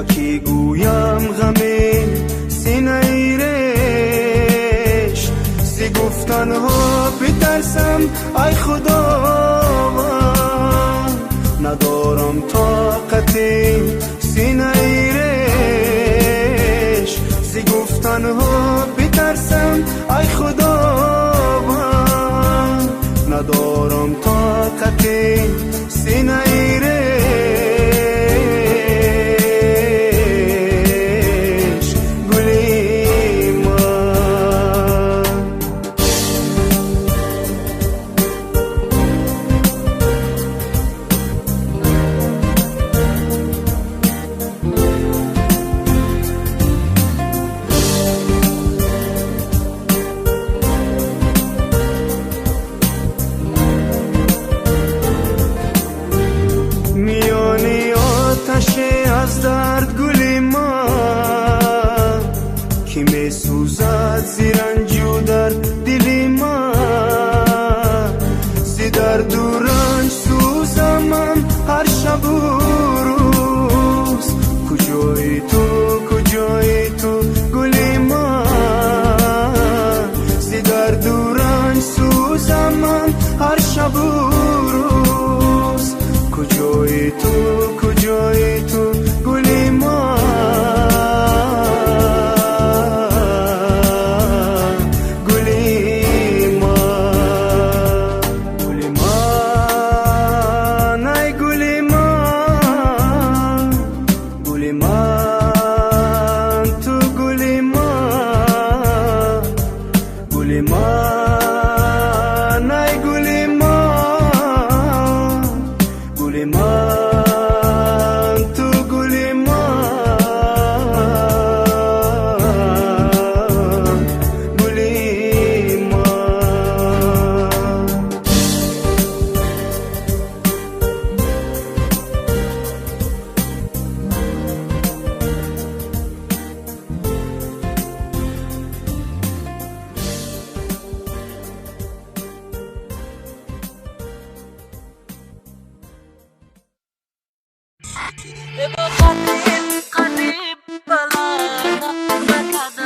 Ба кӣ гӯям ғами синаи реш, зи гуфтанҳо битарсам, ай Худованд. Надорам тоқати синаи реш, зи гуфтанҳо битарсам, ай Худованд. Надорам тоқати синаи реш, гули ман. Миёни оташе аз дард гули ман, ки месӯзад зи ранҷу дар дили ман. Зи дарду ранҷ сӯзам ман ҳар шабу рӯз. Куҷои ту, куҷои ту, гули ман? Зи дарду ранҷ сӯзам ман ҳар шабу рӯз. Куҷои ту, куҷои ту, гули ман? Гули ман, гули ман, ай гули ман, гули ман, ту гули ман, гули ман, ай гули ман, гули ман, ту гули ман, гули ман.